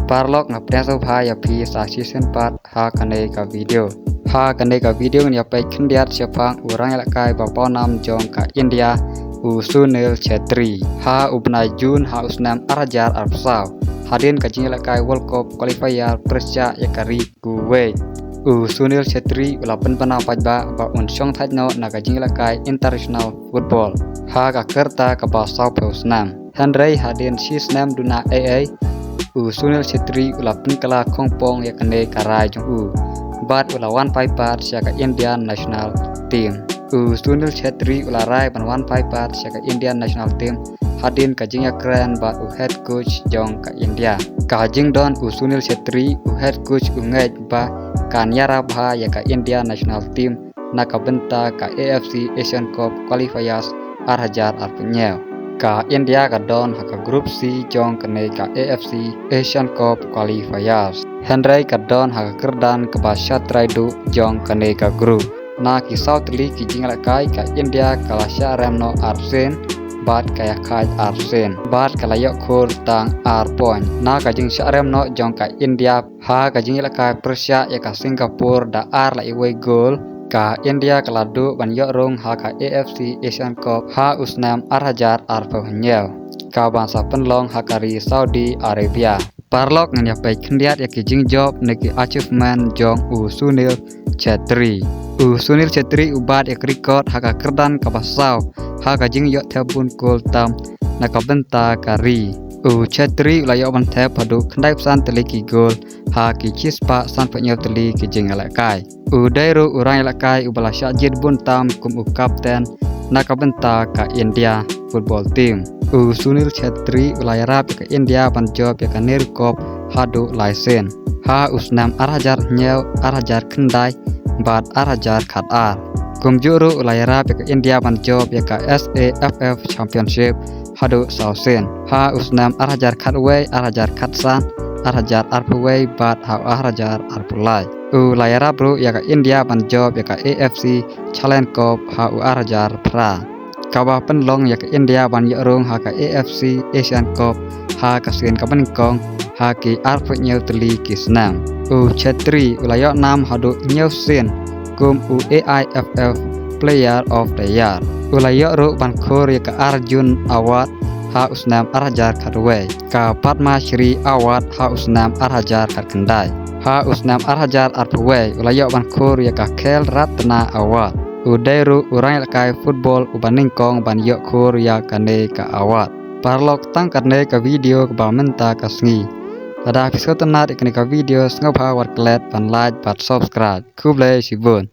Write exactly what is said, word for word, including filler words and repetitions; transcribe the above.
Paralok, nga pdiang sngewbha ïa phi sa shisien pat ha kane ka video. Ha kane ka video ngin ïa peit khyndiat shaphang u rangïalehkai ba pawnam jong ka India, u Sunil Chhetri. Ha u bnai June ha u snem ar hajar arphew saw, hadien ka jingïalehkai World Cup qualifier pyrshah ïa ka ri Kuwait, u Sunil Chhetri u la pynbna paidbah ba un shong thait noh na ka jingïalehkai international football ha ka rta kaba sawphew snem. Hynrei hadien shi snem duna ei ei, u Sunil Chhetri u la pynkylla khongpong ïa kane ka rai jong u bad u la wan paidbah sha ka Indian national team. U Sunil Chhetri u la rai ban wan paidbah sha ka Indian national team hadien ka jingïakren bad u head coach jong ka India. Ka jingdon u Sunil Chhetri u head coach u ngeit ba kan ïarap bha ïa ka Indian national team na ka bynta ka A F C Asian Cup qualifiers ar hajar arphew hynñiew. Ka India ka don ha ka Group C jong kane ka A F C Asian Cup qualifiers. Hynrei ka don ha ka kyrdan kaba shatrai duh jong kane ka group. Na ki saw tylli ki jingïalehkai ka India ka la shah rem noh ar sien bad ka ïakhait ar sien bad ka la ïoh khur tang ar point. Na ka jingshah rem noh jong ka India ha ka jingïalehkai pyrshah ïa ka Singapore da ar la iwei gol, ka India ka la duh ban ïoh rung ha ka A F C Asian Cup ha u snem ar hajar arphew hynñiew, ka ban sa pynlong ha ka ri Saudi Arabia. Paralok, ngin ïa peit khyndiat ïa ki jingjop ne ki achievement jong u Sunil Chhetri. U Sunil Chhetri u bat ïa ka record ha ka kyrdan kaba saw ha ka jingïoh thep bun gol tam na ka bynta ka ri. U Chhetri u la ïoh ban thep haduh khyndaiphew san tylli ki gol ha ki shispah sanphew hynñiew tylli ki jingïalehkai. U dei ruh u rangïalehkai uba la shah jied bun tam kum u captain na ka bynta ka India football team. U Sunil Chhetri u la ïarap ïa ka India ban jop ïa ka Nehru Cup haduh lai sien ha u snem ar hajar hynñiew, ar hajar khyndai bad ar hajar khatar. Kumjuh ruh u la ïarap ïa ka India ban jop ïa ka S A F F Championship haduh saw sien ha u snem ar hajar khatwei, ar hajar khatsan, ar hajar arphew wei bad ha u ar hajar arphew lai. U la ïarap ruh ïa ka India ban jop ïa ka A F C Challenge Cup ha u ar hajar phra, kaba pynlong ïa ka India ban ïoh rung ha ka A F C Asian Cup ha ka sien kaba nyngkong ha ki arphew hynñiew tylli ki snem. U Chhetri u la ïoh nam haduh hynñiew sien kum u A I F F Player of the Year. U la ïoh ruh ban khur ïa ka Arjun Award ha u snem ar hajar khatwei, ka Padma Shri Award ha u snem ar hajar khatkhyndai. Ha u snem ar hajar arphew wei u la ïoh ban khur ïa ka Khel Ratna Award. U dei ruh u rangïalehkai football uba nyngkong ban ïoh khur ïa kane ka award. Paralok, tang katne ka video kaba mynta ka sngi. Lada phi sngewtynnat ïa kane ka video, sngewbha wat klet ban like bad subscribe. Khublei shibun.